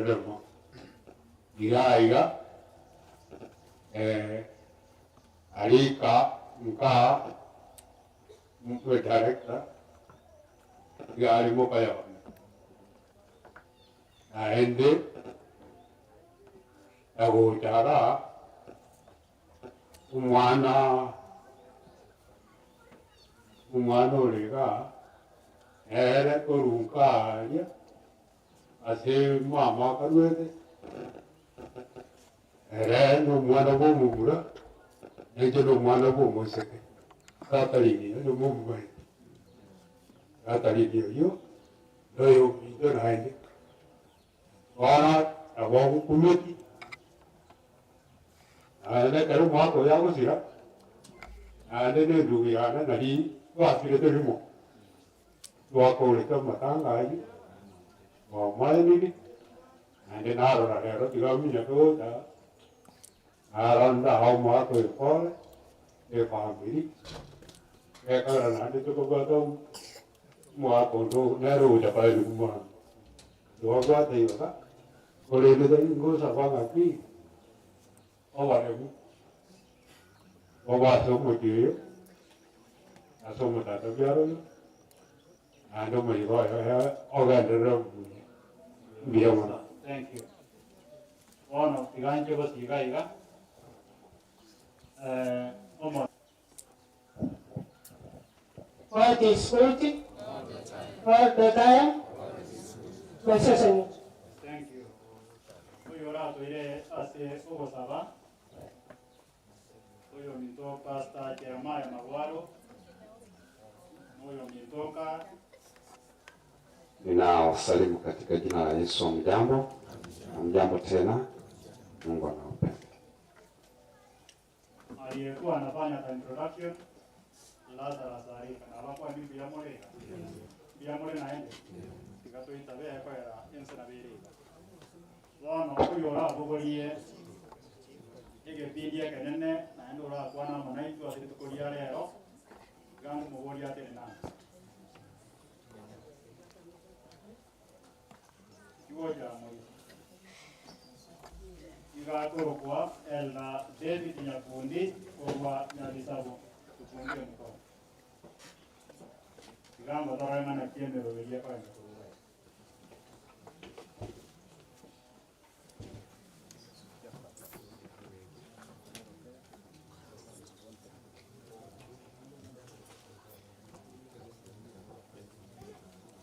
Ogenderere mo. Iga aiga arika nkaa director iga are moka yone. Naende agocha igaa omwana omwana ore igaa nere korwa nkaria ase mama akarwete, ere na omwana bwa omomura, na inche na omwana bwa omoiseke, tata rigiya oyo momomanyete, tata rigiya oyio, na oyominto naende. Bono nabo ogokumeti, naende ekero omwaka oyo agosira, naende na endugu yane nari twasirete rimo, twakorete amatanga ayio, twamoeniri, naende narora rero tiga aminyoke gocha, naro ndaha omwaka oyo pole, efamiri, gekogera naende tokobwata omwaka onde nere ogocha koenigwa mambia. Tibabwate ibaga, korende tari ngosaba ng'aki oboremu bobe ase omochie oyo, ase omotata biara oyo, naende omoyega oye ogenderere buya. Mbuya mono. Thank you. Bono tiga inche gosiga iga, omo. God is good all the time. Mweseseni. Thank you. Oyo oratoire ase ogosaba, oyominto Pastor Jeremiah Magwaro, na oyominto nka. Ninawasalimu katika jina la Yesu. Hamjambo? Hamjambo tena. Mungu anawapenda. Aliyekuwa anafanya ka introduction Lazarus arika nabakwani mbuya more iga? Mbuya more naende? Tiga toitabe ekoera ense nabo ere iga. Bono oyo orabogorie egepindi ekenene naende orakwane amo naintwe ase rituko ria rero, iga nkomoboria atenene aa. Tigocha moiso. Iga akorokwa Elder David Nyakundi korwa Nyabisabo, Tukunge emikono. Tiga ngotorore ng'a naki emeroberi ekoenda korwa iga.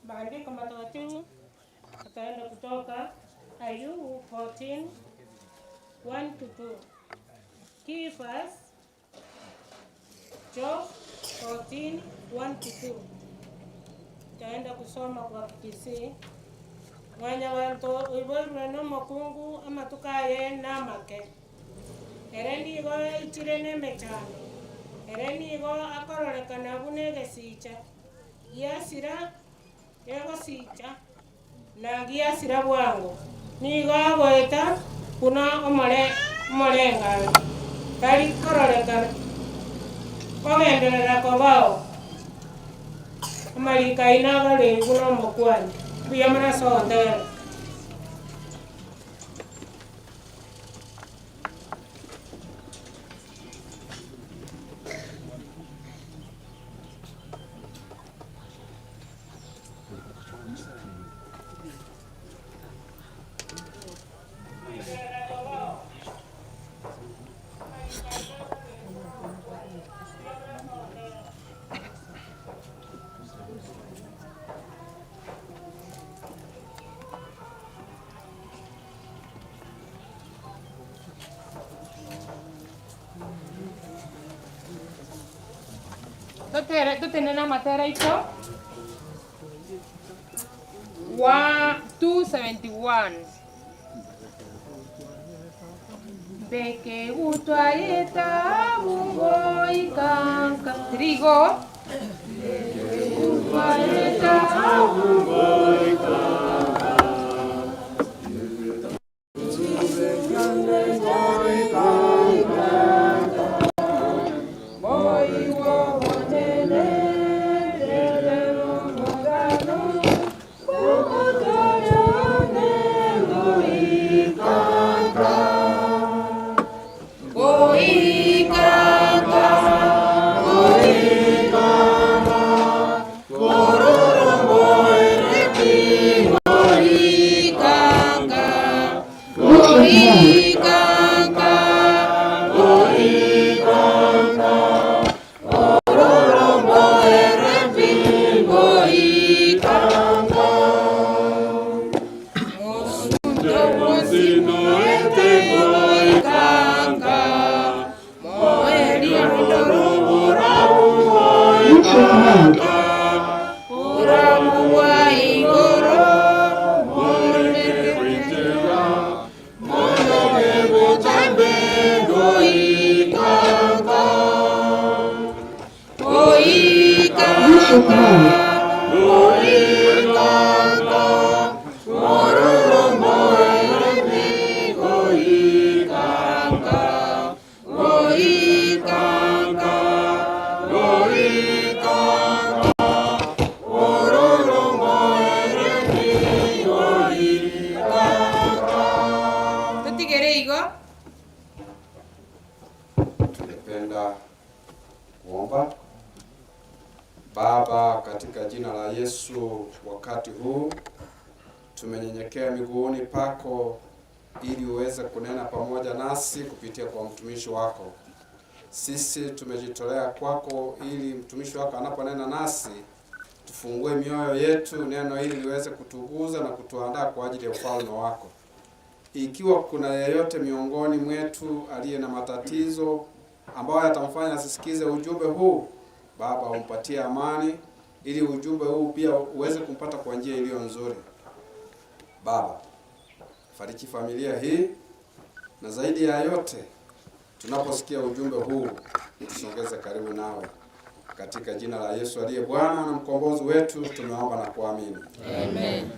Maandiko matakatifu tutaenda kutoka Ayubu 14 1 to 2. Key verse Job 14 1 to 2. Tutaenda kusoma kwa Kisii. Mwanyabanto oiboirwe nomokungu amatuko aye namake, ere nigo aichire nemechando, ere nigo akororekana buna egesicha giasira gegosicha na giasira bwango, nigo agoeta buna omoreng'anio, tari kororekana kogenderera kobao. Amariko aino abareu buna omokuani. Mbuya mono ase ogotegerera. Totere totenene amatera aito wa 271. Mbeke egutwa y'etaabu goika nka Rigo. Mbeke egutwa y'etaabu goika nka. Bluetooth mode. Bluetooth mode. Totigere igo. Tungependa kuomba. Baba, katika jina la Yesu, wakati huu tumenyenyekea miguuni pako ili uweze kunena pamoja nasi kupitia kwa mtumishi wako. Sisi tumejitolea kwako ili mtumishi wako anaponena nasi tufungue mioyo yetu, neno hili liweze kutuguza na kutuandaa kwa ajili ya ufalme wako. Ikiwa kuna yeyote miongoni mwetu aliye na matatizo ambayo yatamfanya asisikize ujumbe huu, Baba, umpatie amani ili ujumbe huu pia uweze kumpata kwa njia iliyo nzuri. Baba, fariji familia hii na zaidi ya yote, tunaposikia ujumbe huu utusongeze karibu nawe. Katika jina la Yesu aliye Bwana na mkombozi wetu tumeomba na kuamini. Amen.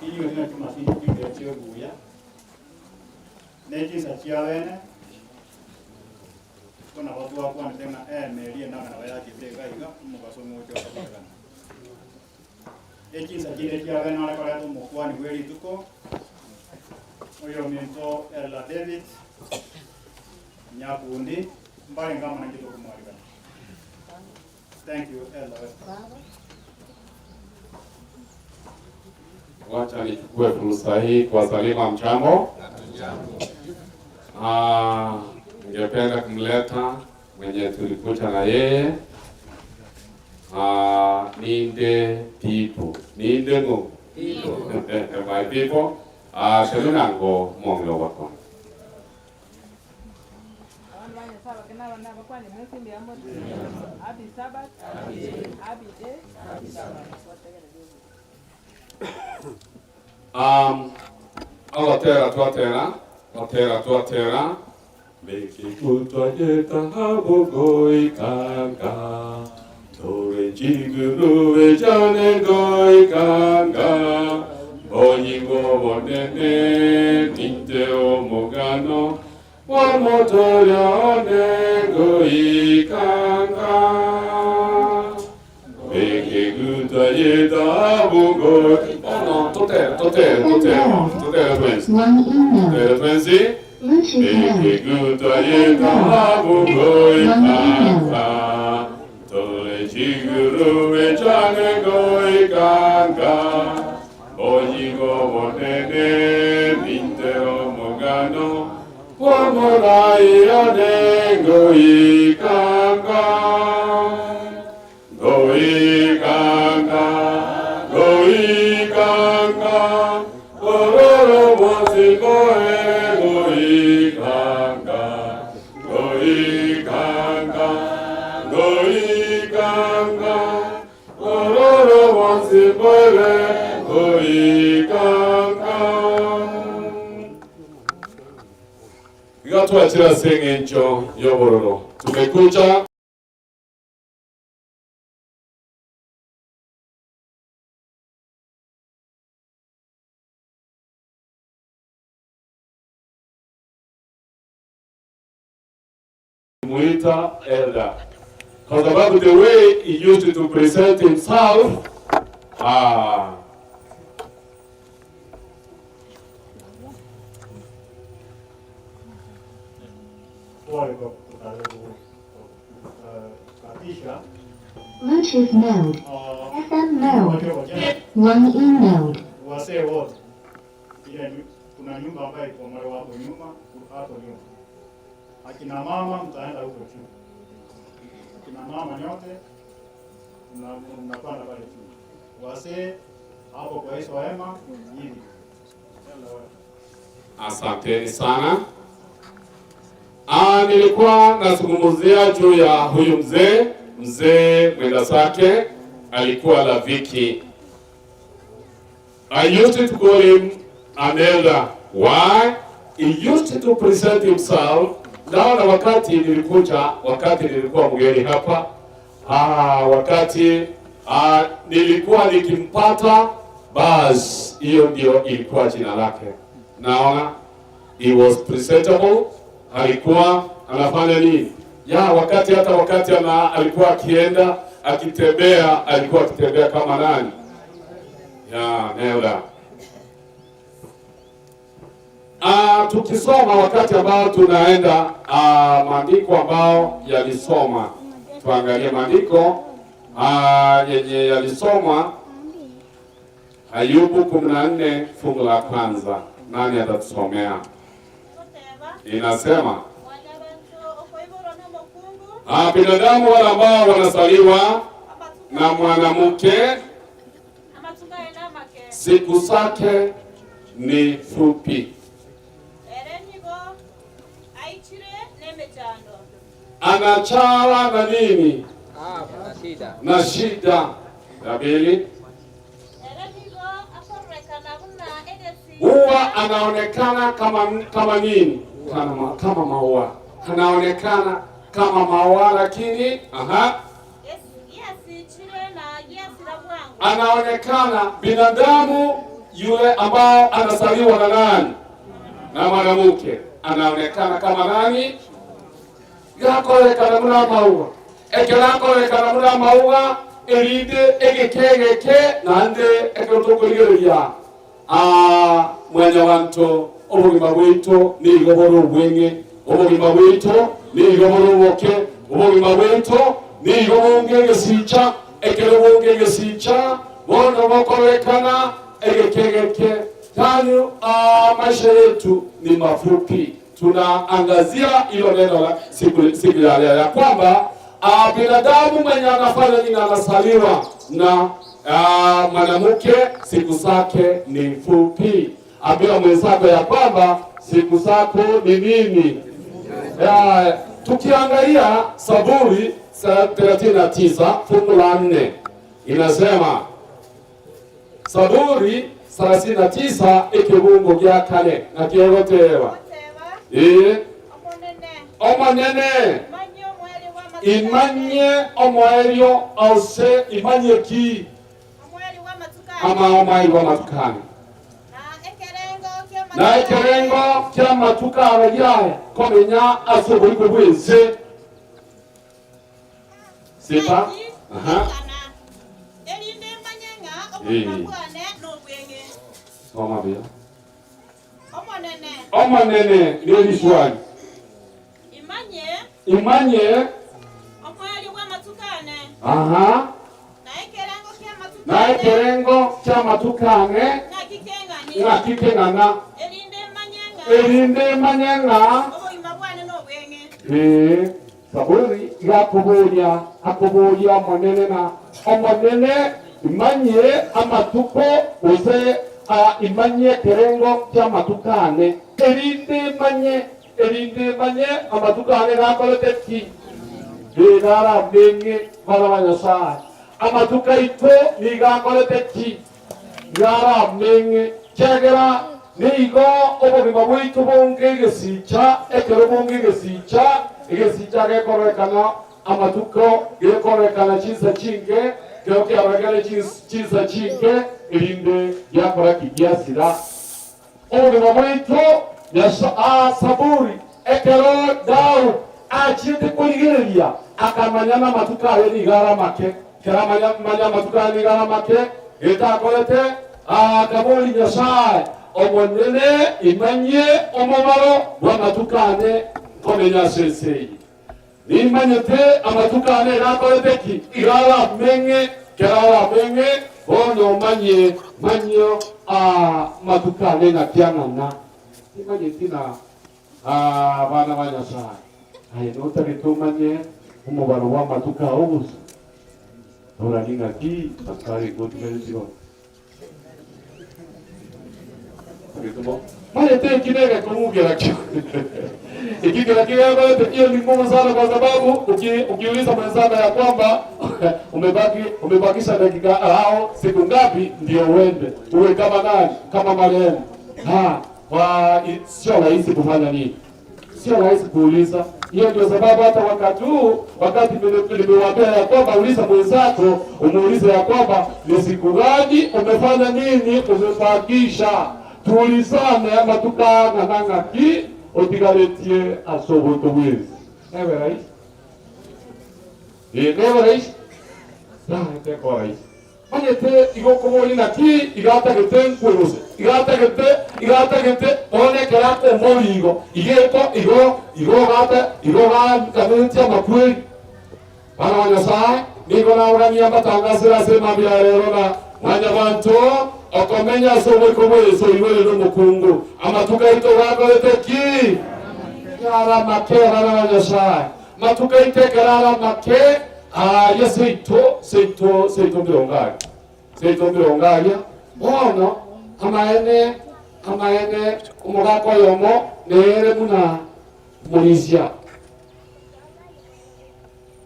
Inyuĩ nĩ tũmatindiũrĩtie guya nĩ chinsa chia bene kuna batu bakwanete ng'a emerie nang'ana bayachete iga iga omogaso ng'ocha okobaregana echinsa chinde chia bene are koreta omokwani bwa erituko oyo ominto Ella David Nyakundi mbare ngamana nkitokomwarigana. Thank you, Ella. Wacha nichukue fursa hii kuwasalimu mchambo. Ningependa kumleta mwenye tulikuta na yeye Ninde people. Ninde ngo. My people. Selunango monglo wako. Happy Sabbath. Happy day. Alotera tuatera, otera tuatera. Mekikutwa jeta habogoi kanga. Tore jiguruwe jane goi kanga. Onyingo bonene ninte omogano. Wamotoria one goi kanga. Mekikutwa jeta habogoi. Oh no, totera, totera, totera. Totera twensi. One email. Totera twensi. Bluetooth mode. Mekikutwa jeta habogoi kanga. Tore jiguruwe jane goi kanga. Onyingo bonene ninte omogano. Wamorai one goi kanga. Goi kanga, goi kanga. Ororo bonsi goe goi kanga. Goi kanga, goi kanga. Ororo bonsi goe goi kanga. Igatwachira seng'encho yobororo. Tumekuja muita elder kwa sababu the way he used to present himself Pole kwa kukatisha. Bluetooth mode. FM mode. One 1 E mode. Wasee wote, ile kuna nyumba ambayo iko mara hapo nyuma, hapo nyuma. Akina mama mtaenda huko juu. Kina mama nyote mnapanda pale chini. Wazee hapo kwa hizo hema hivi. Asanteni sana. Ah, nilikuwa nazungumzia juu ya huyu mzee, mzee mwenda zake alikuwa Laviki. I used to call him an elder. Why? He used to present himself. Naona wakati nilikuja, wakati nilikuwa mgeni hapa, wakati nilikuwa nikimpata, basi hiyo ndio ilikuwa jina lake. Naona he was presentable, alikuwa anafanya nini? Ya wakati hata wakati alikuwa akienda akitembea, alikuwa akitembea kama nani? Ya Nelda. Tukisoma wakati ambao tunaenda maandiko ambao yalisoma, tuangalie maandiko yenye yalisomwa. Ayubu 14 fungu la kwanza, nani atatusomea? Inasema binadamu wale ambao wanazaliwa na mwanamke siku zake ni fupi, anachawa na nini? Na shida. Ya pili, huwa anaonekana kama nini? Kama maua, anaonekana kama maua, lakini anaonekana binadamu yule ambao anazaliwa na nani? Na mwanamke, anaonekana kama nani? Gakorekana muna maua ekerakorekana muna maua erinde egekegeke nande ekerotokoigereria mwenya wanto obogima bwaito nigo bore obweng'e, obogima bwaito nigo bore oboke, obogima bwaito nigo bonge egesicha, ekero bonge egesicha bono bokorekana egekegeke. Yani maisha yetu ni mafupi. Tunaangazia hilo neno la siku ya leo ya kwamba binadamu mwenye anafanya nini, anasaliwa na mwanamke, siku zake ni fupi. Ambia mwenzako ya kwamba siku zako ni nini? Tukiangalia Zaburi 39 fungu la 4 inasema, Zaburi 39 ekibungo gya kane na kiogotewa omonene imanye omwerio ose imanye ki ama omweri wa matukane na ekerengo kya matuka abayaye komenya ase oboriko bwense sita. Soma bia. Omonene ni swali. Imanye na ekerengo kya matukane ng'akikeng'ana erinde manye ng'a Saburi igakuburia akuburia omonene na omonene imanye amatuko ose imanye ekerengo kya matukane erinde manye erinde manye amatukane gakorete ki rigara menge bana ba Nyasaye amatuka aito nigakorete ki gara menge chegera nigo obogima bwaitu bonge egesicha ekero bonge egesicha egesicha gekorekana amatuko gekorekana chinsa chinge kero kiarekane chinsa chinge erinde giakora ki giasira obogima bwaitu Saburi ekero Daudi achiete kurigereria akamanya na matuko aye nigo aramake kera manya matuko aye nigo aramake getakorete akabori Nyasaye omonene imanye omomaro bwa matuko ane komenya ase ense eye nimanyete amatuko ane gakorete ki iga arameng'e kera arameng'e bono manye manyo matuko ane ng'aki ang'ana timanyeti na bana ba Nyasaye aye notagete omanye Omobaro bw'amatuko ao gose? Torani ng'aki asikari ngotigaretie bono. Manyete eki negekong'u kerakio. Eki kerakio gekorete hiyo ni ngumu sana kwa sababu uki, ukiuliza mwenzako ya kwamba umebaki umebakisha dakika au siku ngapi ndio uende uwe kama nani kama marehemu. Ha, kwa sio rahisi kufanya nini? Sio rahisi kuuliza. Hiyo ndio sababu hata wakati huu, wakati nimewaambia ya kwamba uliza mwenzako, umuulize ya kwamba ni siku gani umefanya nini, umebakisha. Tuulizane ama tukang'ana ng'aki otigaretie ase oboito bwensi. Nebe rahisi? Ee, nebe rahisi? Yaya, teko rahisi. Manyete igo okoboria naki iga atagete nkwe gose iga atagete iga atagete bono ekero akomoria igo iga eko igo igo gata igo gakanetie amakweri. Bana ba Nyasae, nigo nabogania mbatangasere ase emambia ya rero na mwanyabanto okomenya ase oboiko bw'Yeso oiboire nomokungu. Amatuko aito gakorete ki? Yare amake, bana ba Nyasae. Matuko aito ekero are amake, Aaria seito, seito, seito mbirongo aria, seito mbirongo aria. Bono, amaene, amaene, omogaka oyomo nere buna morisia.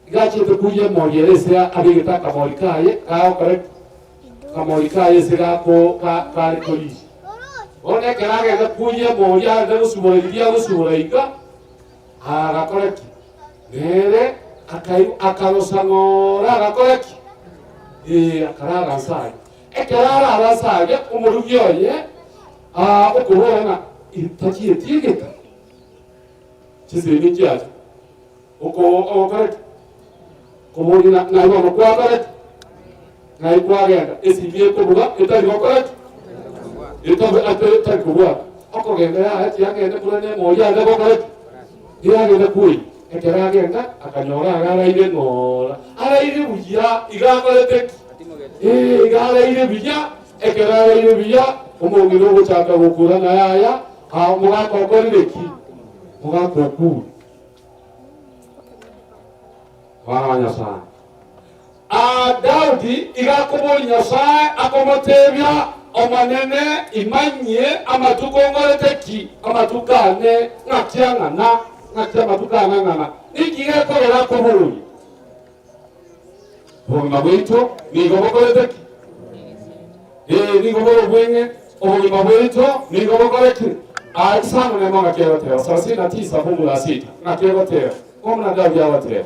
Iga achiete koyia emori ere ase abegete akamori kaye kagokora ki? Akamori kaye ase gako ka kare korisia. Bono ekero agenda koyia emori agende gosubora riria agosubora iga, agakora ki? Nere akaigwa, akarosa ng'ora, agakora ki? Ee, akarara ase aria. Ekero arara ase aria, omorugi oye aa, okobora ng'a tachieti egeka, chisemi nchiacha, oko ogokora ki? Koboria ng'a ng'ai bono kwakora ki? Ng'ai kwagenda? Esimi ekobuga etari gokora ki? Etabe ate etari kobwata. Okogenda yaya tiyagenda buna nemori ande gokora ki? Tiyagenda kwoyia. Ekero agenda akanyora iga araire ng'ora, araire buya iga akorete ki? Ee, iga araire buya. Ekero araire buya, omong'ina ogochaka gokura ng'a yaya, aa omogaka okorire ki? Omogaka okure. Abana ba Nyasae. Aa Daudi iga akoboria Nyasae, akomotebia, Omonene, imanyie amatuko ngorete ki? Amatuko ane ng'aki ang'ana? Ng'aki amatuko ane ang'ana? Ninki gekogera akoboria? Obogima bwaito nigo bokorete ki? Ee, nigo bore obweng'e, obogima bwaito nigo bokore ki? Aa isano nemo ng'aki egoteba, sarasini na tisa fungu la sita, ng'aki egoteba, ng'o buna Daudi agoteba.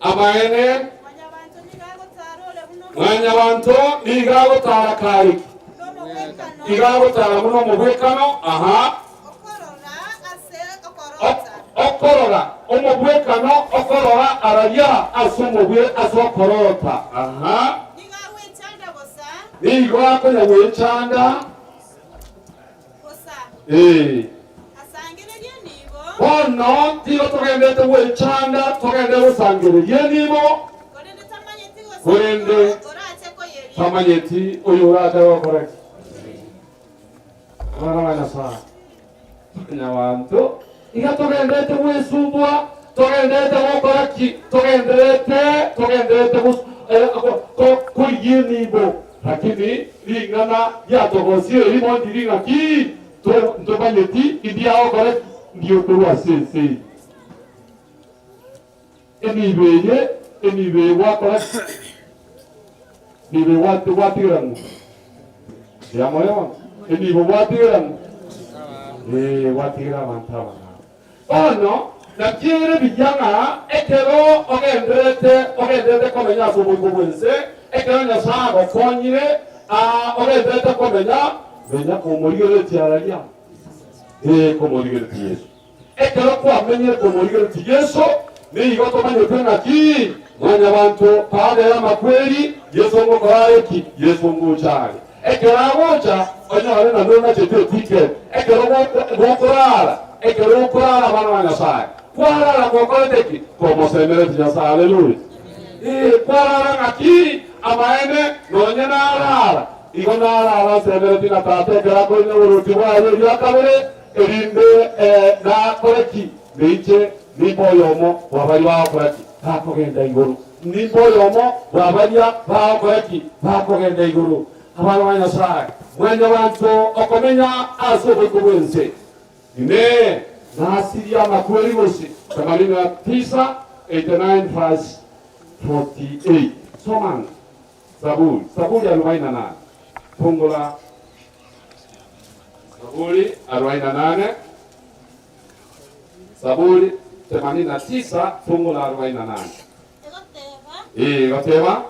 Amaene, Mwanyabanto nigo agotara kare ki? Igo agotara buna omobwekano, aha. Okorora, omobwekano, okorora araria ase omobwe ase okorota, aha. Nigo akonya gwechanda. Ee. Bono tigo togenderete gwechanda, togende gosangereria enibo, korende tamanyeti oyo orache gokora ki. Abana ba Nyasae, Mwanyabanto, iga togenderete gwesumbua, togenderete gokora ki? Togenderete, togenderete gos eh, ko- ko- korigia enibo. Lakini ring'ana riatogosire erimo ndiri ng'aki ntomanyeti indiagokora ki, ndiokorwa ase ense eye. Enibo eye, enibo eye gwakora ki? Enibo eye gwatigera ng'o? Mbuya more bono? Enibo gwatigera ng'o? Ee, gwatigera abanto aba nabo. Bono naki ere buya ng'a ekero ogendererete ogendererete komenya ase oboiko bw'ense, ekero Nyasae agokonyire, aa, ogendererete komenya, menya komorigereretie araria, ee, komorigereretie Yeso. Ekero kwamenyire komorigereretie Yeso, nigo tomanyete ng'aki Mwanyabanto baada y'amakweri, Yeso ngokora are ki? Yeso ngocha are. Ekero agocha, onyore ng'a nonachete eticket. Ekero gokorara, ekero okorara abana ba Nyasae, kwarara gokorete ki? Komosemeretie Nyasae. Haleluya! Ee, kwarara ng'aki? Amaene, nonye narara, igo narara nsemeretie ng'a Tata ekero akoina oboruoti bwaye eria kabere, erinde nakore ki? Neiche. Nimbe oyomo bw'abaria bagokora ki? Bakogenda igoro. Nimbe oyomo bw'abaria bagokora ki? Bakogenda igoro. Abana ba Nyasae, Mwanyabanto okomenya ase oboiko bw'ense. Inee! Nasirie amakweri gose? 89, 89 verse 48. Soma Zaburi, Zaburi arobaini na nane. Fungura Zaburi 48. Zaburi 89 fungu la 48. Ee, egoteba,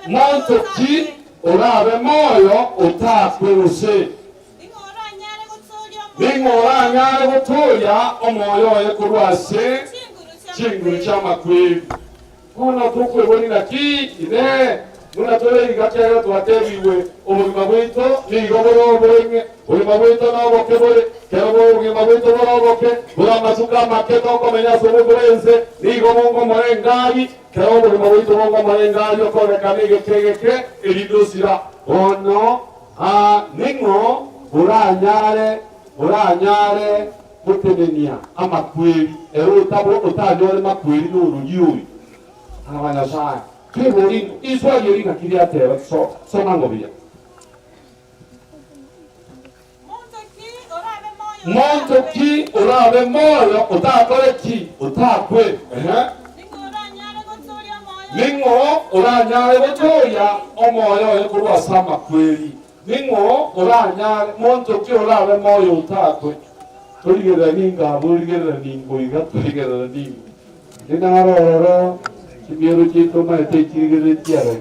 Monto ki orabe moyo otakwe gose? Ning'o oranyare gotooria omoyo oye korwa ase chinguru chi'amakweri? Bono tokweboria naki? Inee! Buna tore iga kiagera twatebigwe, obogima bwaito nigo bore oboeng'e, obogima bwaito noboke bore. Kero obogima bwaito bore oboke, bore amatuko amake tokomenya ase oboko bw'ense, nigo bongomora engari. Kero obogima bwaito bongomora engari okorekana egeke egeke, erinde osira. Bono aa ning'o oranyare oranyare gotenenia amakweri, ere otabo otanyore makweri nororia oyo? Aba Nyasae, kebori iswali eri ng'aki riateba, so soma ng'o buya. Monto ki orabe moyo otakore ki? Otakwe. Ehe. Ning'o oranyare gotooria omoyo oye korwa ase amakweri? Ning'o oranyare, monto ki orabe moyo otakwe? Torigerera ningo abwo, rigerera ningo iga, torigerera ningo. Inde naro ororo, chimioro chiaito omanyete echirigereretie are,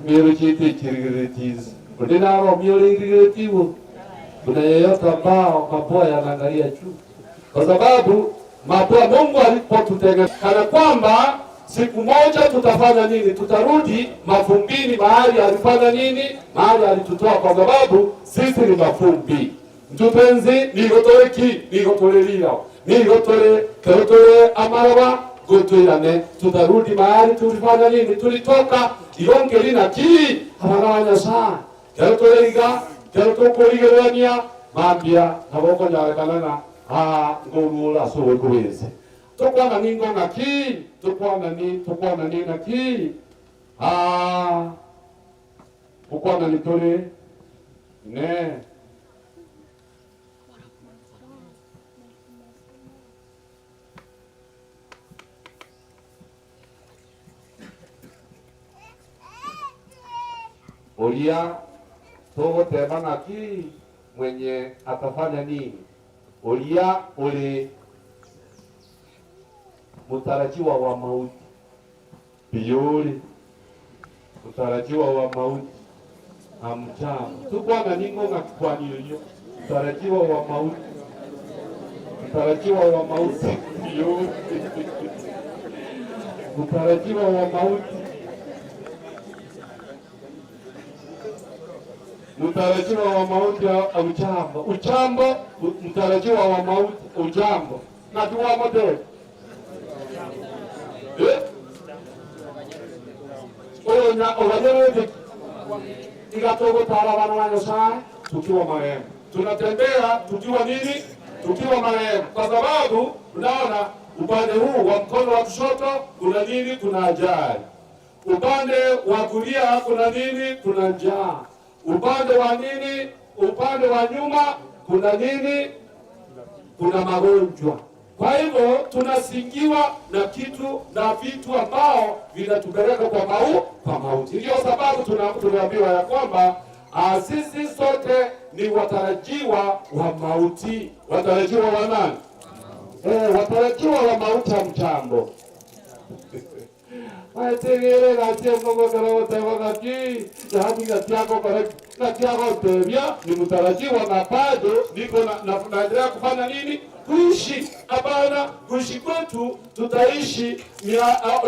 chimioro chiaito echirigereretie inse. Onde naro omioro eirigeretie igoro, buna yeyote ambao mapua yanaangalia juu, kwa sababu mapua Mungu alipotutengeneza kana kwamba siku moja tutafanya nini? Tutarudi mafumbini mahali alifanya nini? Mahali alitutoa, kwa sababu sisi ni mafumbi. Intwe nigo tore ki? Nigo tore rirao, nigo tore kero tore amaraba, ngotoirane tutarudi mahali tulifanya nini? Tulitoka. Igo nkeri naki abana ba Nyasae, kero tore iga, kero tokorigererania mambia nabo okonyarekana ng'a aa nkorua ore ase oboiko bw'ense. Tokwana ningo ng'aki? Tokwana ni tokwana ni ng'aki? Aa ngokwana nitore Inee! Oria togoteba ng'aki mwenye atafanya nini? Oria ore motarajiwa wa mauti. Biyori, mtarajiwa wa mauti, hamjambo. Tokwana ning'o ng'aki kwani oyio, mtarajiwa wa mauti, mtarajiwa wa mauti, biyori, mtarajiwa wa mauti, mtarajiwa wa mauti, ujambo, ujambo, mtarajiwa wa mauti, ujambo. Ng'aki gwamotebia? Eh? Oyonya oganyerete ki? Iga togotara abana ba Nyasaye tukiwa marehemu. Tunatembea tukiwa nini? Tukiwa marehemu, kwa sababu unaona upande huu wa mkono wa kushoto kuna nini? Kuna ajali. Upande wa kulia kuna nini? Kuna njaa. Upande wa nini? Upande wa nyuma kuna nini? Kuna magonjwa. Kwa hivyo tunasingiwa na kitu na vitu ambao vinatupeleka kwa mau kwa mauti. Ndio sababu tunaambiwa ya kwamba sisi sote ni watarajiwa wa mauti. Watarajiwa wa nani? Watarajiwa wa mauti. Hamjambo. Gwaetegeire egasi enkongo ekero ogoteba ng'aki, yaani ng'aki agokora ki? Ng'aki agotebia ni mtarajiwa na bado niko na, na, naendelea kufanya nini? Kuishi. Hapana, kuishi kwetu tutaishi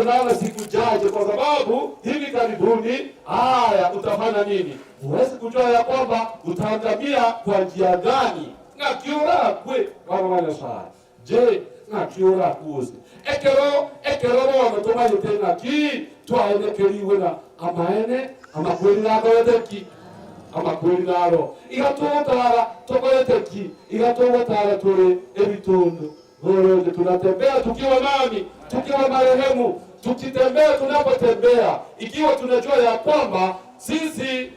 naona siku chache, kwa sababu hivi karibuni haya utafanya nini? Huwezi kujua ya kwamba utaangamia kwa njia gani. Ng'aki orakwe baba ba Nyasaye. Je, ng'aki orakuose? Ekero, ekero bono tomanyete ng'aki twaenekerigwe na amaene, amakweri nakorete ki? Amakweri naro. Iga togotara tokorete ki? Iga togotara tore ebitondo. Rorende tunatembea tukiwa nani? Tukiwa marehemu. Tukitembea tunapotembea, ikiwa tunajua ya kwamba sisi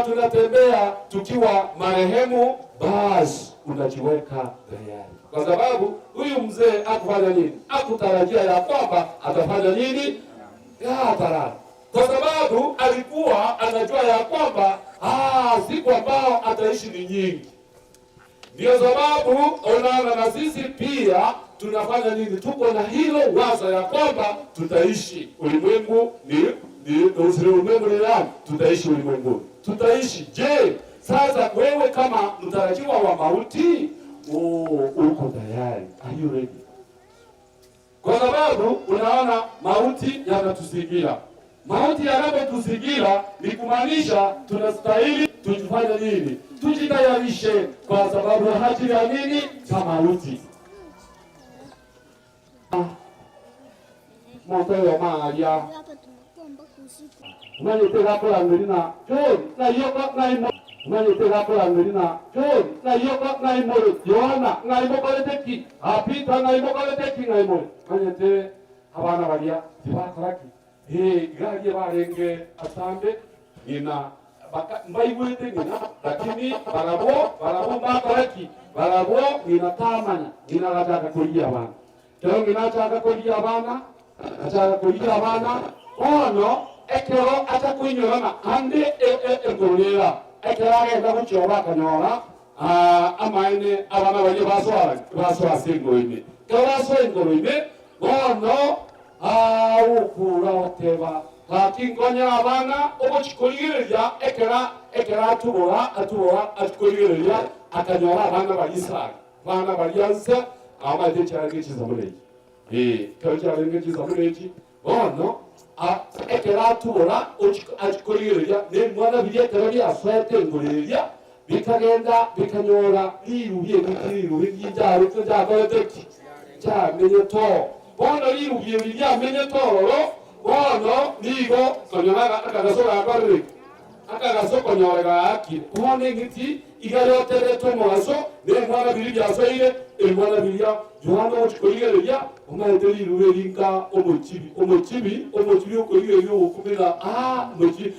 tunatembea tukiwa marehemu, basi unajiweka tayari, kwa sababu huyu mzee akufanya nini? Akutarajia ya kwamba atafanya nini? Ya atarara, kwa sababu alikuwa anajua ya kwamba siku ambao ataishi ni nyingi. Ndio sababu unaona na sisi pia tunafanya nini? Tuko na hilo wazo ya kwamba tutaishi ulimwengu ni ni ulimwengu ni nani? Tutaishi ulimwenguni, tutaishi. Je, sasa wewe kama mtarajiwa wa mauti, oh, uko tayari? Are you ready? Kwa sababu unaona mauti yanatuzingira. Mauti yanapotuzingira ni kumaanisha tunastahili tujifanye nini? Tujitayarishe kwa sababu ya ajili ya nini? Ya mauti. Moto ya maria umanyite gakoranĩri na John na yoko na imo umanyite gakoranĩri na John na yoko na imore Yohana na imokorete ki Apita na imokorete ki na imore manyite abana baria tibakoraki igarie barenge atambe ng'ina mbaigwete ng'ina lakini barabwo barabwo mbakoraki barabwo ng'ina tamanya ng'ina agachaka korigia abana kero ng'ina achaka korigia abana achaka korigia abana bono ekero acha koinyorana ande engorera ekero agenda gochioba akanyora amaene abana baria basoa basoa ase engoro ime ekero basoa engoro ime bono aukura oteba gaki nkonyera abana ogochikorigereria ekera ekera atubora atubora achikorigereria akanyora abana bari isaka abana bari anse amaete chiarenge chisamureki ekero chiarenge chisamureki bono ekero atubora achikorigereria nemwana biria ekero biasoete engoreria bikagenda bikanyora rirubi ebiti rirubi ginjarete njakorete ki nchamenye bono rirubi ebi riamenye tororo bono nigo konyoraga akagaso gakorire akagaso konyora gaakire bono eng'iti iga yoteretwe omogaso nemwana biri biasoire ebimwana biria Yohana ochikorigereria omaete rirubi eringa omochibi omochibi omochibi okorigereria ogokumira mochibi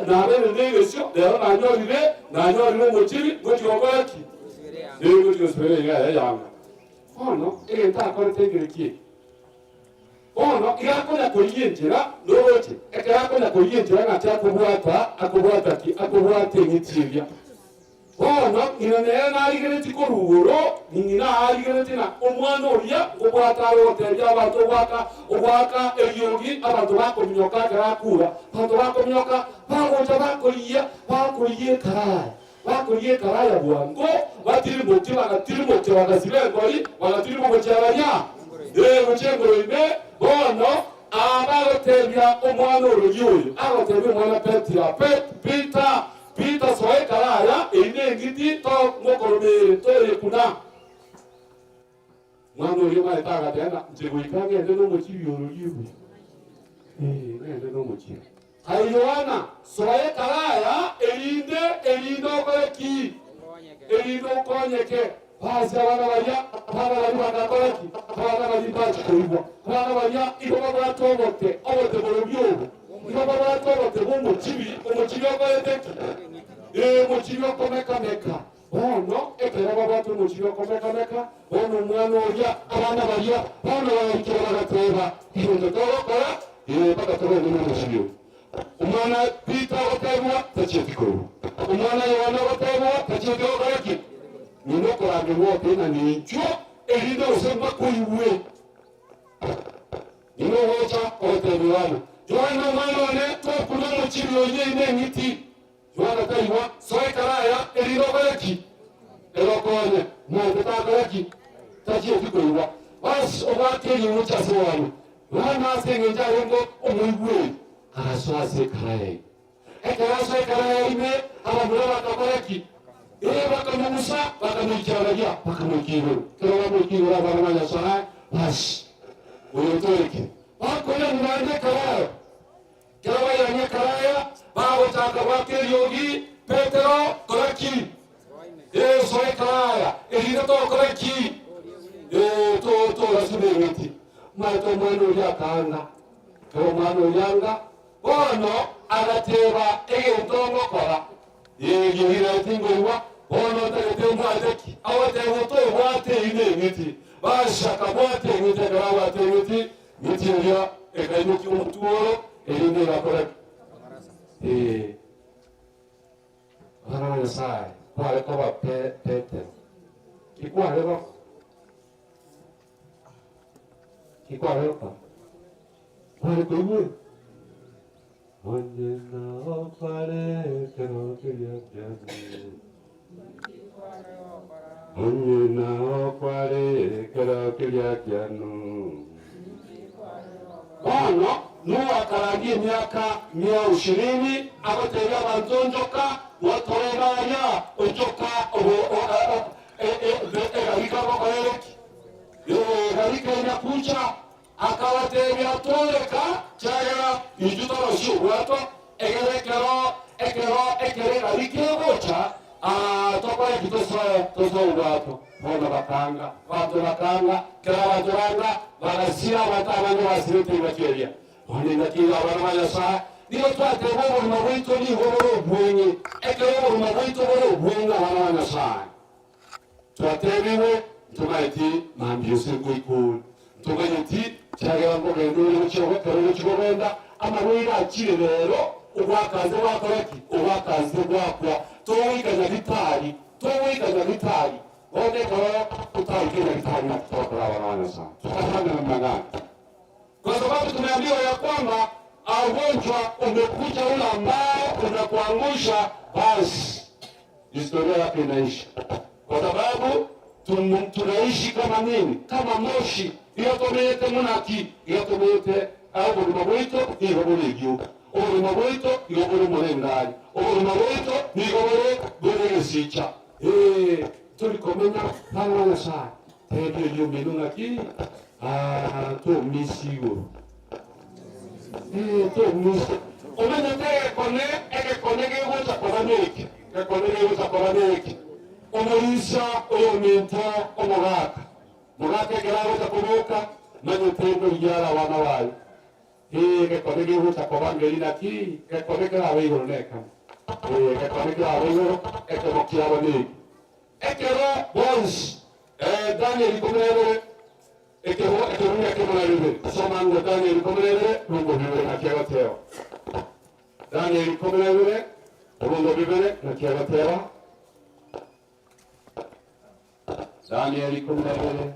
nabere negesio rero nanyorire nanyorire omochibi ngochigokora ki ngochigosibera iga yanga bono egento akorete ekere kieki bono iga akonya korigia enchera noroche ekero akonya korigia enchera ng'aki akobwata akobwata ki akobwata eng'iti eria bono ng'ina nere narigereti korugoro ng'ina arigereti na omwana oria ngobwata are gotebia abanto ogwaka ogwaka eriogi abanto bakominyoka ekero akura abanto bakominyoka bagocha bakorigia bakorigia ekaraya bakorigia ekaraya bwango batirimokia bagatirimokia bagasiba engori bagatirimogochia baria gochia engoro ime bono abagotebia omwana orogi oyo agotebia omwana Petira Peter Peter soa ekaraya eine eng'iti to mokoromere toire kuna mwana oria maete agateba nche goika ng'ende na omochibi orogi oyo ng'ende na omochibi aye Yohana soa ekaraya erinde erinde okore ki erinde okonyeke basi abana baria abana baria bagakora ki abana baria bachikoigwa abana baria igo babwate obote obote borogi obo igo babwate obote bwa omochibi omochibi okorete ki omochibi okomekameka bono ekero babwate omochibi okomekameka bono omwana oria abana baria bono bagaikera bagateba egento togokora mpaka togende na omochibi oyo omwana Peter agotebwa tachieti koigwa omwana Yohana agotebwa tachieti gokora ki nina okorangerwa otena ninchwo erinde gose mbakoigwe nina ogocha ogotebia Yohana Yohana omwana one tokuna omochibi oyo ine eng'iti Yohana taigwa soa ekaraya erinde okore ki erokonye monto takora ki tachieti koigwa basi obwate eriuche ase Yohana Yohana ase eng'encho arenge omoigweri agasoa ase ekaraya ime ekero asoa ekaraya ime abamura bagakora ki bakamugusa bakamoikia baria bakamoikia igoro ekero bamoikia igoro abana ba Nyasaye basi oyo otorekire bakoirania naende ekaraya ekero bairania ekaraya bagochaka gwaka eriogi. Petero, kora ki? Ee, soa ekaraya, erinde tokore ki? Ee, to- torasube eng'iti. Omanyete omwana oria akaanga, ekero omwana oria anga, bono agateba egento ngokora, ee, riogirere tinkoigwa, bono ntagete mbwate ki? Agoteba otobwate eyio neng'iti. Basi akabwata eng'iti, ekero abwate eng'iti, eng'iti eria ekaimokia omotworo, erinde egakora ki? Ee. Omwana wa Nyasae kware koba Petero, ki kware gokora? Ki kware gokora? Kware koigwera? Onye nao kware ekero keria kiane. Onye nao kware ekero keria kiano. Bono Nuhu akarandia emiaka mia ishirini, agoteebia abanto, Onchoka, gwatorega aria, onchoka egarika ngokorere ki? Egarika inakucha. Akabateebia, Tooreka, kiagera intwe torosie obwato, egere ekero ekero ekero egarika egocha, tokore ki? Tosoe tosoe obwato. Bono bakaanga, abanto bakaanga, kera abanto banga, bagasira abanto abange basirete engaki eria. Bono engaki eye abana ba Nyasae, nigo twateba obogima bwaito nigo bore obweng'e, ekero obogima bwaito bore obweng'e abana ba Nyasae. Twatebigwe, Ntomaeti mambia ase ngoika ore, ntomanyeti kiagera nkogenda ore gochia ekero ogochia kogenda, amarwaire achire rero, ogwakanse gwakora ki? Ogwakanse gwakwa. Togoika nyagitari, togoika nyagitari. Bono ekero otaike nyagitari naki togokora abana ba Nyasae? Tokasanga namna gani? Kwa sababu tumeambiwa ya kwamba ugonjwa umekuja ule ambao unakuangusha, basi historia yako inaisha, kwa sababu tunaishi kama nini? Kama moshi. Igo tomenyete munaki, igo tomenyete obogima bwaito nigo bore egioka, obogima bwaito nigo bore omorengari, obogima bwaito nigo bore bore egesicha. Ee, tori komenya bana ba Nyasae. Tebia oyio omino ng'aki, Ah, tomisi igoro. Ee, tomisi. Omanyete egekone, egekone gegocha koba neki, egekone gegocha koba neki. Omorisia oyominto omogaka, mogaka ekero agocha koboka, manyete nkorigia are abana baye. Ee, egekone gegocha koba ngeri naki, egekone kerabe igoro nekemo. Ee, egekone kerabe igoro, ekemo kiabo neki. Ekero bonsi, ee, Danieli 12, ekero ekerungu ekemo na bibere. Soma ng'o Danieli 12, rungo bibere naki agoteba. Danieli 12, rungo bibere naki agoteba. Danieli 12,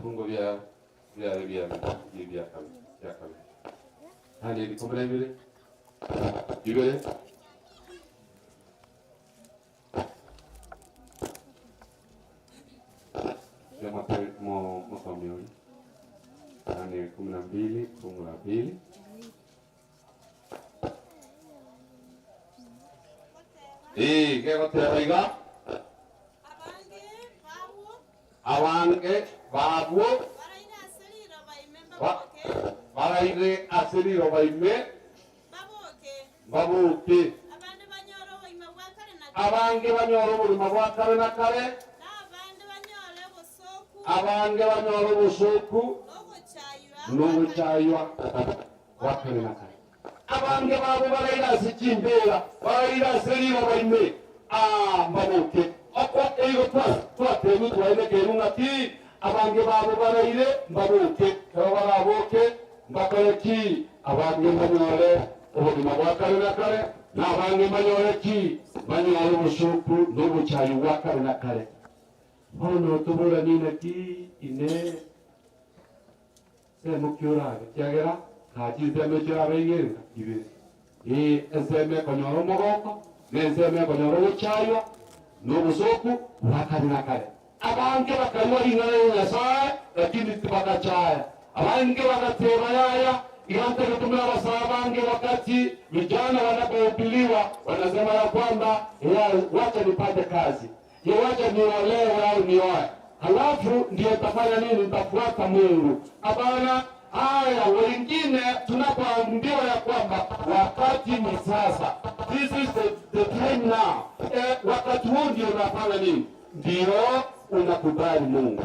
rungo bia biare bia bia bia kabere bia kabere. Danieli 12, bibere. Mosomi oyo Danieli 12 fungu la pili. Ee, gegoteba iga, abange babwo baraire ase riroba ime Mbaboke. Abange banyore obogima bwa kare na kare, abange banyore obosooku na ogochaywa gwa kare na kare. Abange babo baraire ase chimbeera, baraire ase riroba ime, aa, mbaboke. Oko eigo twatebiwe twaenekeirwe ng'aki abange babo baraire mbaboke. Ekero baraboke, Mbakore ki abange mbanyore obogima bwa kare na kare, na abange mbanyore ki banyore obosooku na obochaywa bwa kare na kare? Bono toboranie naki inee? Nsemo ki orabe? Ekiagera kaa chinsemo echio orabe ingenga ibere, ee, ensemo ekonyora omogoko, na ensemo ekonyora ogochaywa na obosooku bwa kare na kare. Abange bakaigwa ring'ana ria Nyasae, lakini tibagachaya. Abange bagateeba, Yaya, iga ntagetumera abasae abange wakati vijana wanapohubiliwa wanasema ya kwamba ya wacha nipate kazi, ya wacha niolewe au nioe, halafu ndiyo nitafanya nini? Nitafuata Mungu. Hapana, Haya, wengine tunapoambiwa ya kwamba wakati ni sasa, this is the time now. Wakati huu ndio unafanya nini? Ndio unakubali Mungu,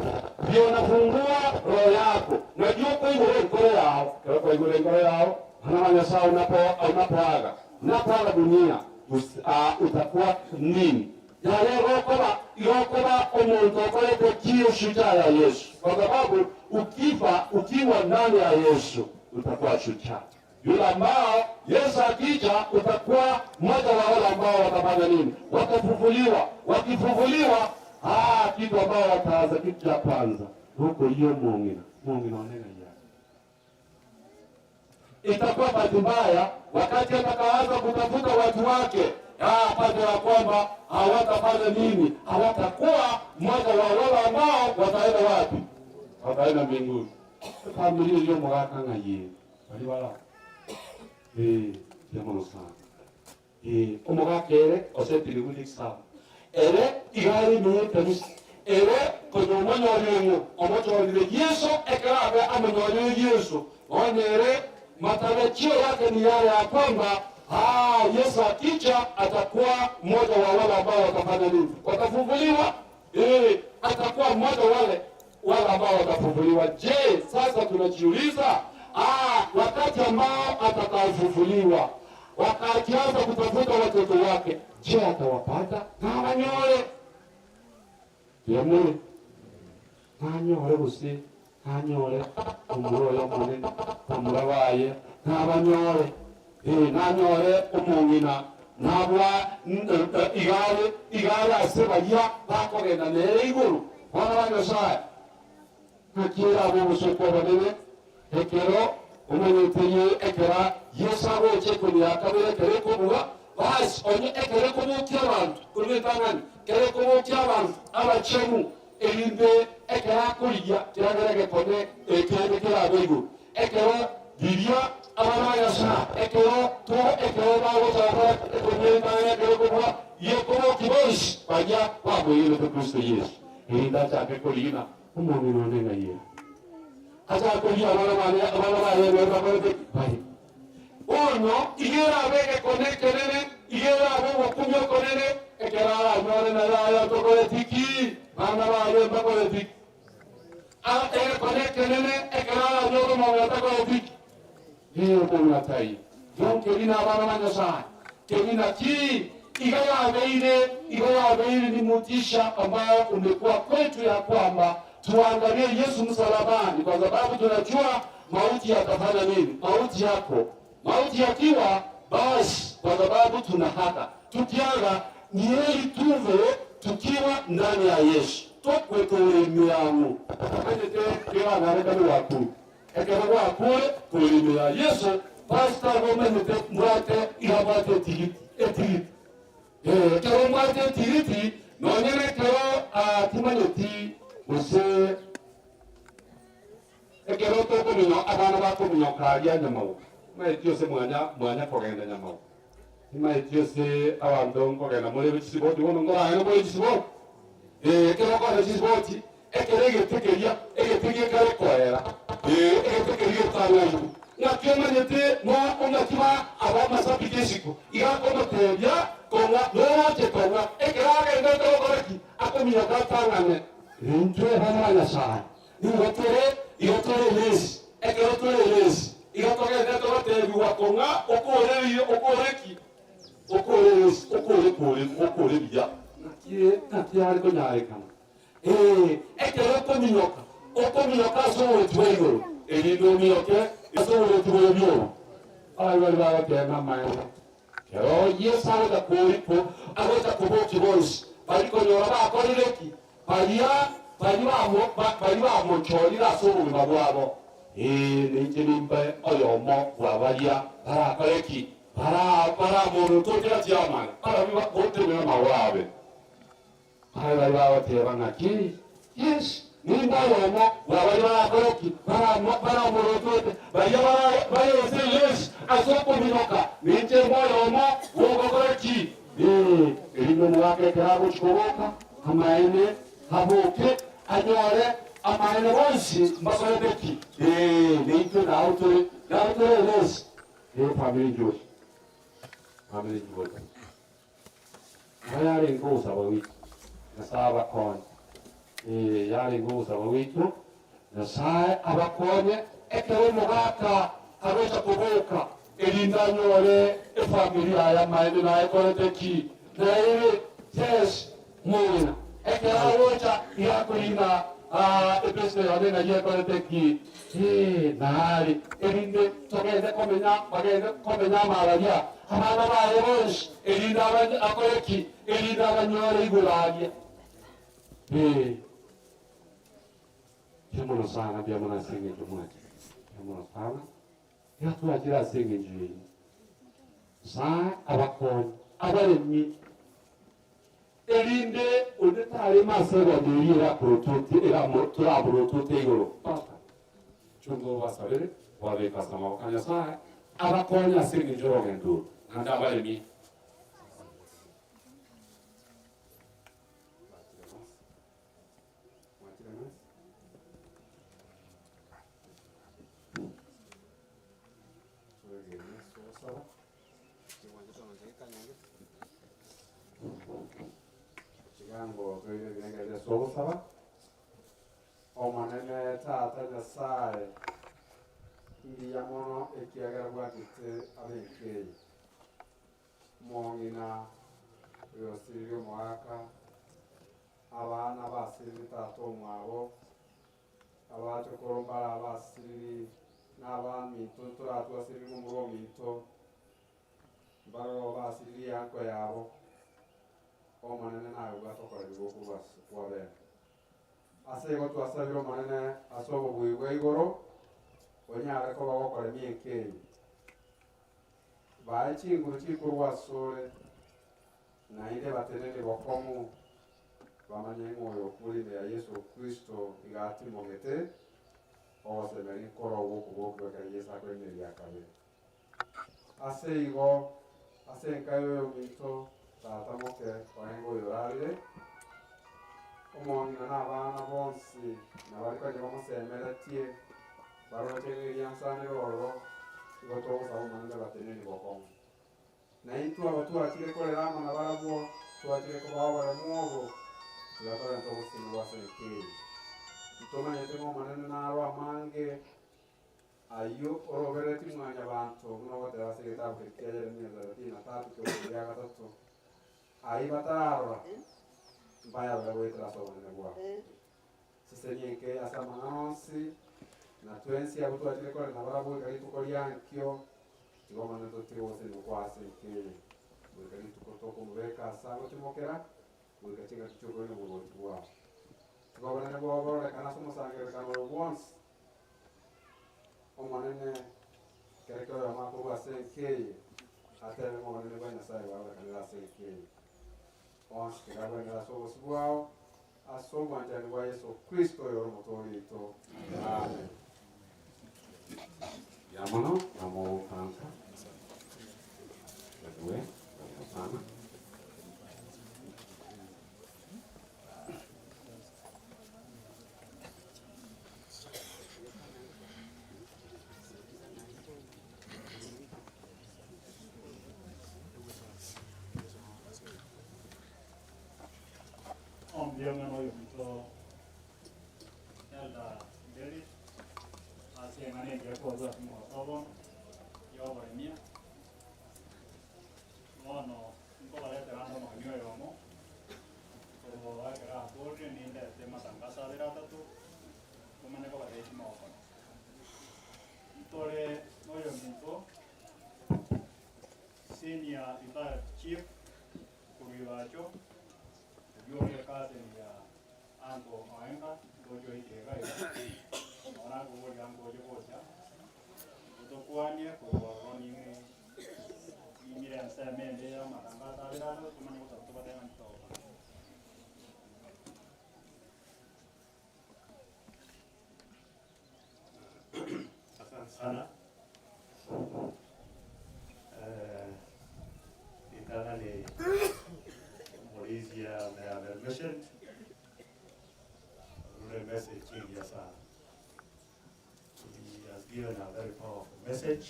ndio unafungua roho yako. Najua kuigura ngoro yao, kero kuigura ngoro yao hana Nyasaye unapoaga unapoaga dunia utakuwa nini? Yale rokoba irokoba omuntu okorete kio shujaa ya Yesu, kwa sababu ukifa ukiwa ndani ya Yesu utakuwa shujaa. Yule ambao Yesu akija utakuwa mmoja wa wale ambao watafanya nini? Watafufuliwa. Wakifufuliwa, kitu ambao wataanza, kitu cha kwanza huko hiyo mongina mongina onena ya itakuwa bahati mbaya wakati atakaanza kutafuta watu wake, apate ya kwamba hawatafanya nini? Hawatakuwa mmoja wa wale ambao wataenda wapi? Wataenda mbinguni. Familia hiyo mwaka ngaye bali wala ya mono sana omogakere osetire good exam ere igari ni kanisa ere konyomonyorire omochorire Yesu ekerabe amonyorire Yesu onyere matarajio yake ni yale ya kwamba Yesu akija atakuwa mmoja wa wale ambao watafanya nini? Watafufuliwa. Atakuwa mmoja wale wale ambao watafufuliwa. Je, sasa tunajiuliza, wakati ambao atakaofufuliwa wakaanza kutafuta watoto wake, je, atawapata? Nawanyole yamwe nanyole gusi nanyole omuro oyo omonene omura waye nabanyole nanyole omong'ina nabwa igare igare ase baria bakogenda nere iguru bana ba Nyasaye nakira abo obosoko obonene ekero omonyeterie ekera Yesu agoche kunia kabere ekere kobuga basi onye ekere kobokia abantu kurwetang'ani kere kobokia abantu abachenu erinde ekero akorigia kiragere gekone ekende kerabe iguru ekero riria abana ba Nyasaye ekero to ekero bagochaka ekonyetang'ani ekere kobuga yekoboki bonsi baria bamoyerete Kristo Yesu erinde achake korina omong'ina one ng'aye achakoria abana bane abana baye bakorete bai ono igera abege kone kenene igera abo gokumya konene ekero aranyore nare aya tokoretiki bana baye bakoretiki ekone kenene ekero aranyore omong'ina atakoretiki omong'ina tai donc kerina abana ba Nyasaye kerina ki iga yabeire iga yabeire ni mutisha ambao umekuwa kwetu ya kwamba tuangalie Yesu msalabani, kwa sababu tunajua mauti yatafanya nini. Mauti yako mauti yakiwa basi, kwa sababu tuna haka tukiaga ni heri tuve tukiwa ndani ya Yesu tokwetore yangu kanyete kera waku ekero gwakure tore ya Yesu pastor gomenyete mwate irabwate etigiti etigiti ekero mwate etigiti nonyene kero timanyeti gose ekero tokominyo abana bakominyoka aria nyamau maeti ose mwanya mwanya kogenda nyamau maeti ose abanto nkogenda more chisiboti bono nkoragenda more chisiboti ekero okogenda chisiboti ekero egetekeria egete gekare koera egetekeria getang'aibu ng'aki omanyete ng'aki ba abamasabiki esiko igakomotebia kong'a noroche kong'a ekero agendete gokora ki akominyoka atang'ane intwe bana ba Nyasaye nigo tere igo tore lesi ekero tore lesi igo togende togotebiwa kong'a okorerie okoreki okore lesi okore kore okore buya naki naki are konyarekana ekero okominyoka okominyoka ase oboreti bwa igoro erinde ominyoke ase oboreti bwa ebioro abai bari bagotema amaene kero Yesu agocha koriko agocha koboki bonsi bari konyora bakorire ki baria bari bari bamochorire ase obogima bwabo ninche nimbe oyomo bwa baria barakore ki baramorotokera chiamane barabi gotemera mawabe bari bari bagoteba ng'aki yes nimba oyomo bwa bari barakore ki baramorotote baria barese Yesu ase okominoka ninche mbe oyomo bwogokore ki erinde omogaka ekero agochikoboka amaene haboke anyore amaene bonsi mbakorete ki neitwe nao tore, nao tore eresi, ne efamiri njochi, famiri njochi. Nabo yarenge ogosaba gwaito, Nyasae abakonye. Ee, yarenge ogosaba gwaito, Nyasae abakonye ekero omogaka agocha koboka, erinde anyore efamiri yaye amaene naye ekorete ki, naere yes mong'ina. Ekero agocha iga akorina ebesito yone ng'ai ekorete ki, ee, nare, erinde togende komenya, bagende komenya amararia abana baye bonsi, erinde akore ki, erinde abanyore igoro aria. Ee. Mbuya mono sana, mbuya mono ase eng'encho mwachire. Mbuya mono sana, iga twachire ase eng'encho yaino. Nyasae abakonye, abaremie, erinde onde tarema ase egondo eria erakorotwete eramo toraborotwete igoro. Tata, chunga obasabere, obabeke ase amaboko a Nyasae, abakonye ase eng'encho y'orogendo oro, naende abaremie. Chigango toire ebirengererio ase ogosaba. Omonene Tata Nyasae, mbuya mono ekiagera bwachete abenki eye. Omong'ina oyosiririe omogaka, abana basiririe tata omwabo, abachokoro mbare abasiriri, na abaminto ntoratwasiriri momura ominto, mbaroro basiririe eanko yabo, Omonene naye obwate okoremigwa okorwa ase kwabene. Ase igo twasabire Omonene ase obobui bwa igoro, onyare koba gokoremia enka eye. Bae chinguru chikorwa asore, naende batenene bokong'u, bamanye ng'a oyo okure ime ya Yeso Kristo iga atimogete, ogosemeria nkoro gw'okobokigwa ekero Yeso akoineria kabere. Ase igo, ase enka y'oyominto tata moke orenge oyorarire, omong'ina na abana bonsi na baria konya bamosemeretie, baroche ng'a eriansanire ororo, igo togosaba Omonene bateneni bokong'u. Na intwe aba twachire korera amo nabarabwo, twachire kobao oboremu obo, tiga torente ogosesenigwa ase enka eye. Ntomanyete ng'a Omonene naro amange ayio oroberetie Mwanyabaanto, buna ogoteba ase egetabu keria kia Yeremia 33 ekerongo gia gatato, Ayio batararora, mbayarore goetera ase obonene bwao. Sesenia enka eye ase amang'ana onsi, na twensi abwo twachire korera nabarabwo goika rituko ria nkio, tiga Omonene totige ogosesenigwa kwaye ase enka eye, goika rituko tokomobeka ase agotimokera, goika chingaki chi'okoina oborwoti bwao. Tiga obonene bwao bororekane ase omosangererekano oyo bwonsi. Omonene, ekero kera oyomo akorwa ase enka eye, atebe ng'a obonene bwa Nyasae bwarorekanire ase enka eye. Onsi tiga agwenere ase obosio bwao, Ase obwanchani bwa Yeso Kristo oyore Omotoori oito. Amen. Mbuya mono namogokansa Ewe, karibu sana. Ombuya ng'a oyominto Elder David ase eng'ana engiya korwa ase omogaso bono y'oboremia. Bono nkobaretera ande omogeni oyomo korwa ekero akorire nindete amatangaso abere atato tomanye kobatebia chimogokora. Ntore noyominto Senior Retired Chief Korwa ibacho, oyio ore ecousin ya uncle Oenga, ndoche oikire iga iga, nabo nakoboria uncle oche gocha, otokwanie korwa ororo ning'e ning'ire ensemo ende ya amatangaso abere aro tomanye gosaba tobatebe ng'a ntitogokora. Asante sana. Eh, ritang'ani omorisia may have mentioned orure message engiya sana. He has given given a very powerful message.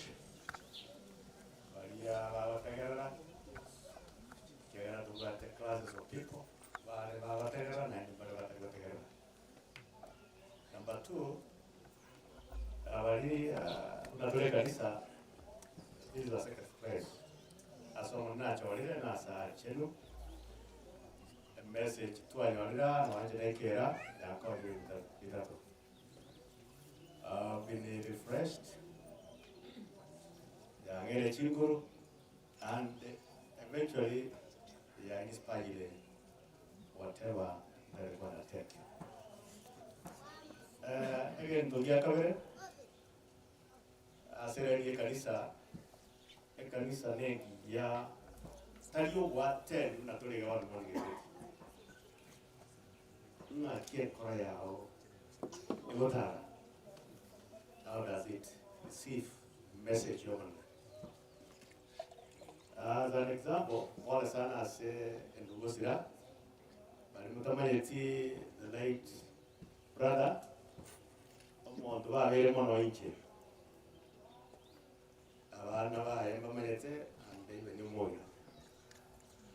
Baria bagotegerera, ekiagera tobwate classes of people, bare bagotegerera naende mbare batari gotegerera. Number two, abari buna tore ekanisa, this is a sacred place. Ase Omonene nachorire na ase aachenu, emessage twanyorire aa nonya inche naikera, yankonyire ebinto bitato. I've been refreshed, yang'eire chinguru and eventually ya inspire whatever ntari ko undertake. Eh, egento gia kabere ase reri ekanisa, ekanisa nengiya tari ogwatend buna tore iga bono morigereretie. Ng'aki enkoro yao egotara? How does it receive message y'Omonene? As an example, pole sana ase endugu sira, baria motamanyeti the late brother, omonto babeire mono inche, abana baye mbamanyete and even omong'ina.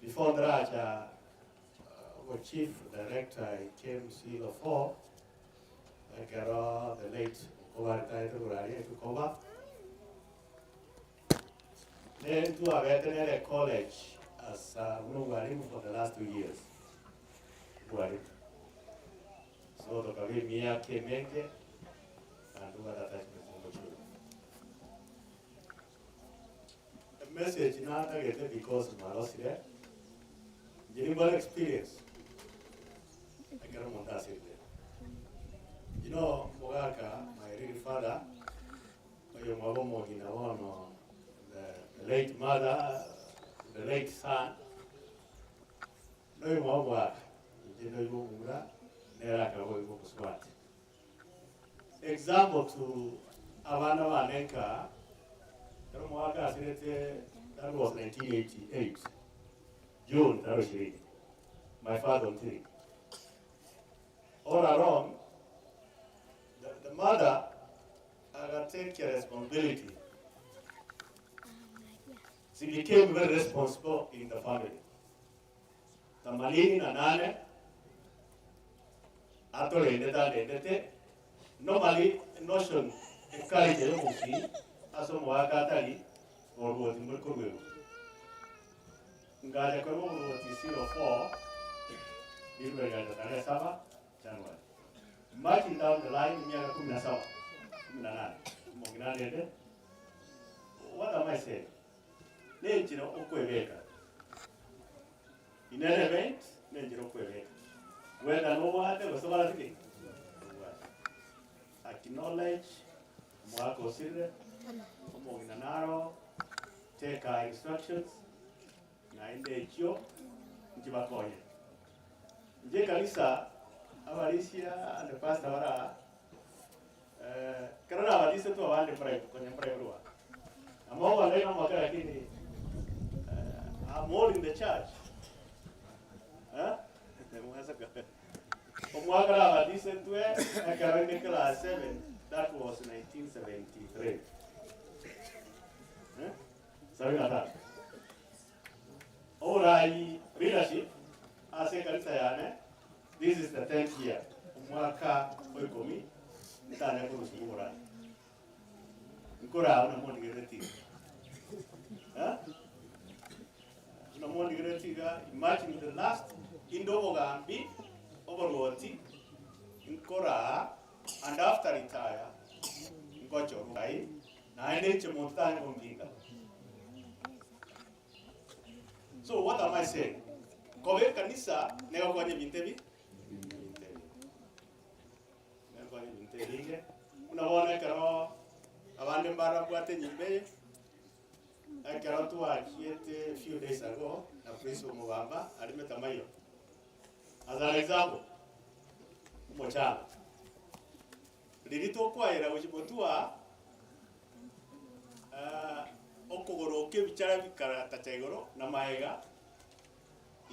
Before ntaracha obo chief director I came 04 ekero the late Okoba aritaete korwa aria Etukoba, ne ntwabete nere college as a buna omwalimu for the last 2 years, omwalimu. So tokaba emiaka emenge naende tobwate attachment nomochie oyo. Emessage natagete because mwarosire, inche nimbwate experience ekero omonto asirire. You know omogaka my real father, oyomwabo omong'ina bono the the late mother, the late son, noyomwabo omogaka, inche ndoibo omomura, nere akaba oyomo omosubati. Example to abana bane nka ekero omogaka asirete that was 1988 June tarehe ishirini my father Ontiri all along the, the mother agatake responsibility she became very responsible in the family 88 atorendete arendete normally notion eculture yomogusii ase omogaka atari oborwoti mbori korwegwa. Ngacha korwa oborwoti 04 rirwe rigacha tarehe saba January. Marching down the line emiaka kumi na saba, 18, omong'ina arende, what am I saying? Nenchera okwebeka. In any event, nenchera okwebeka. Whether nobwate gose obarati ki? Tobwate. Acknowledge, omogaka osirire, omong'ina naro, take her instructions, naende echio nchibakonye. Inche ekanisa, abarisia and pastor bare aa, Ekero nabatisetwe abande mbaraibu konya mbaraiborwa. Amauga ndai namoke lakini I'm holding the church. Eh? Omwaka nabatisetwe ekero inde class 7 that was 1973. Eh? Sabini na tatu. Oborai leadership ase ekanisa yane this is the 10th year omwaka o ikomi ntanya korusia oborai nkoraa buna mondigerereti iga eh buna mondigerereti iga imagine the last inde obogambi oborwoti nkoraa and after retire ngochorwa oborai naende inche monto tanya kompinga. So what am I saying? Koba ekanisa negokonya ebinto ebi ebinto ebi negokonya ebinto ebinge buna bono ekero abande mbarabwate enyimba eye ekero twachiete few days ago na Prince Omobamba arimete amaiyo as an example omochanga Riria tokoayera gochia gotwa okogoro kebichara bikaratacha igoro na maega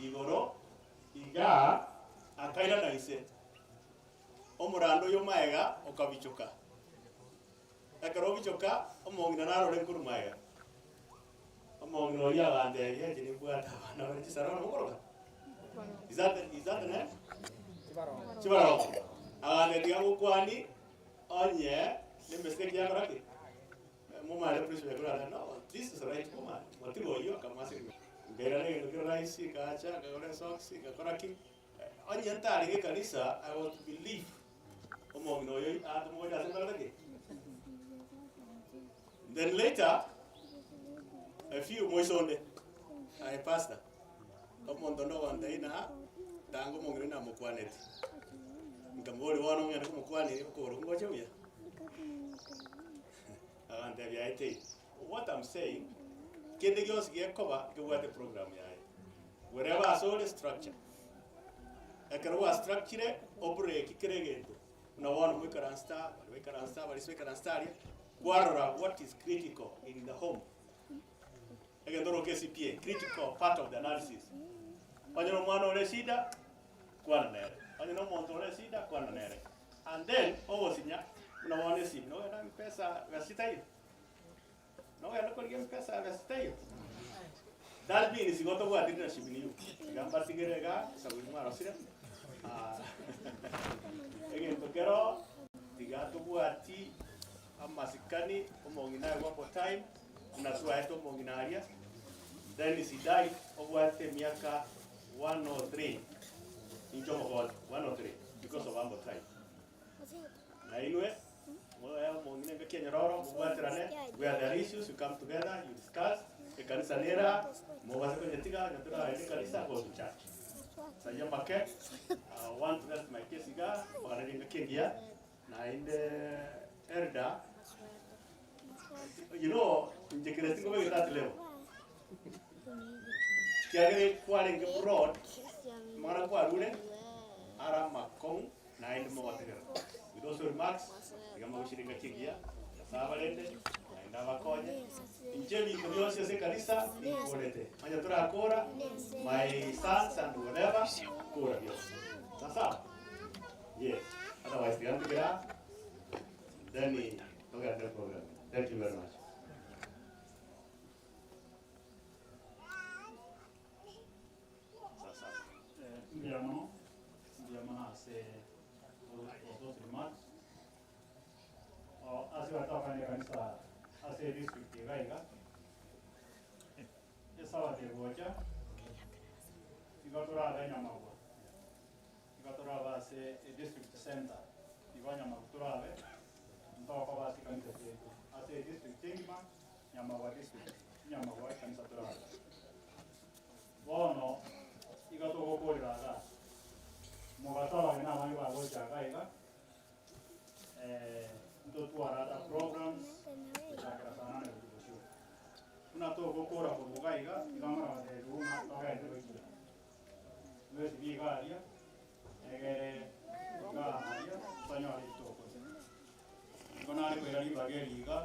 igoro igaa akairana inse, omorando oyo maega okabichoka. Ekero. Ekero obichoka, omong'ina narore nkorwa magega. Omong'ina oria agantebia, inche nimbwate abana bare chisarona mokoroka? Is that the, is that the name? Chibarongo. Agantebia tiga ngokwani onye ne mistake yakora ki? Momare please bekora ata no, this is the right woman. Motiga oyio akamoa signal. Nkairana egento kere rahisi, nkacha, nkagora esocks, nkakora ki? Onye ntarenge ekanisa, I was to believe omong'ina oyo atomogocha ase nkorete ki? Then later, a few moisonde, aye pastor, omonto onde ogontebia ng'a tanga omong'ina oyio namokwaneti. Nkamoboria bono ng'ende komokwania okogoro ngoche buya? Agantebia aye teiyo. What I'm saying, kende gionsi gekoba nkebwate program yaye. Wherever ase ore structure. Ekero gwa structure, obreaki kera egento, buna bono moikaransete aa, baria baikaransete aa, baria ase baikaransete aria, kwarora what is critical in the home. Egento oroke CPA, critical part of the analysis. Onye na omwana ore eshida, kwana nere. Onye na omonto ore eshida, kwana nere. And then, ogosinya, buna bono esimi, nogenda mpesa gasi taiyo. Nogenda korigia mpesa gasi taiyo. That means igo tobwati leadership in you. Iga mbatigere iga, esabuni mwarosire. Ah, egento kero, tiga tobwati amasikani, omong'ina aye one more time, buna twaete omong'ina aria, then he died obwate emiaka 103, inche omogoti, 103, because of ample time. Na inwe, moe omong'ina engaki enyororo, mobwaterane, where there are issues you come together, you discuss, ekanisa nera, mobase konyetiga, onye toragende ekanisa, go to church. Sayia make, I want to rest my case iga, mbaganerie engaki engiya, naende elder, you know, inche kere tingobegete at level, kiagera kwarenge broad, amang'ana kwarure, are amakong'u, naende mogotegerera. With those remarks, tiga mogochire engaki engiya, Nyasae abarende, naende abakonye. Inche ebinto bionsi ase ekanisa ninkorete, onye torakora, my sons and whatever, kora bionsi. Sawa? Yes. Otherwise tiga ntigere aa, then togende program. Thank you very much. Sasa. Mbuya mono, mbuya mono ase those remarks. Oh, ase batokane ekanisa ase district iga iga, esabato egocha, igo torabe Nyamagwa, igo torabe ase edistrict center, igo Nyamagwa torabe, ntokoba ase ekanisa chiaito, ase edistrict engima, Nyamagwa district, Nyamagwa ekanisa torabe. Bono iga togokorera iga, mogaso abageni abange bagocha iga iga, ntotware other programs gochakera saa nane gochia bosio. Buna togokora korwa iga iga, iga morabatebiwe ng'a togende gochia mwesibie iga aria, egere iga aria tonyore rituko. Nigo nare koira ribaga eri iga.